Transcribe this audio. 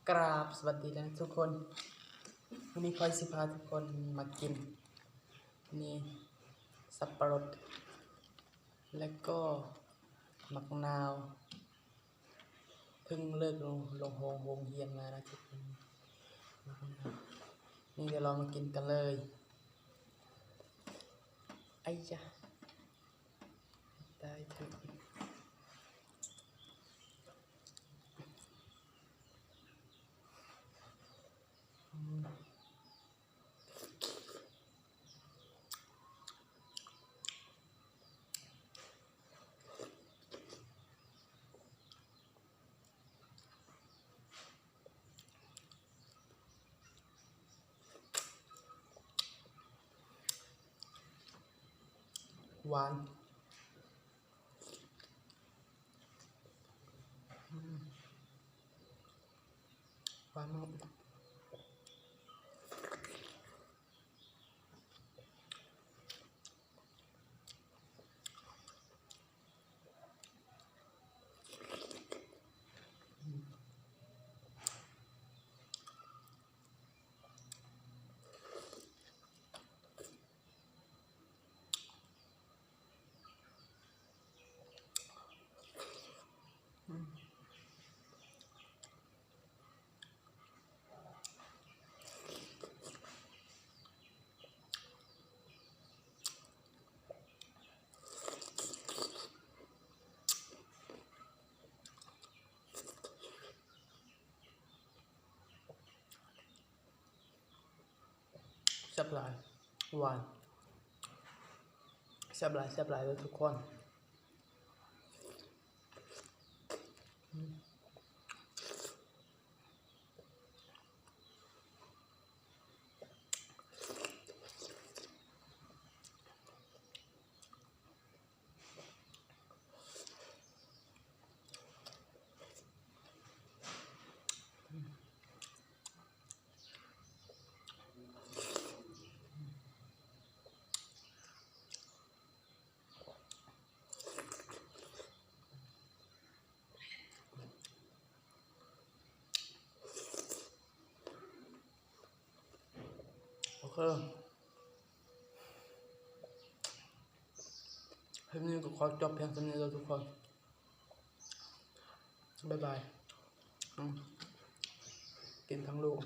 ກາບສະຫວັດດີນະທຸກຄົນ. ມື້ນີ້ຂ້ອຍຊິພາທຸກຄົນມາກິນ ນີ້ ສັບປະລົດ ແລະກໍໝາກນາວ. ເພິ່ງເລີກໂຮງ ໂຮງຮຽນມານະທຸກຄົນ. ນີ້ ດຽວເຮົາມາກິນກັນເລີຍ. ໄອ້ຢາ ຕາຍເຖາະ. ຫວານ ຫວານມາກ. ແຊບຫຼາຍ ຫວານ ແຊບຫຼາຍ ແຊບຫຼາຍເດີທຸກຄົນ. ໂອເຄ ຄລິບນີ້ກໍຂໍຈົບພຽງສ່ຳນີ້ເດີທຸກຄົນ. ບາຍບາຍ. ອືມ ກິນທັງລູກ.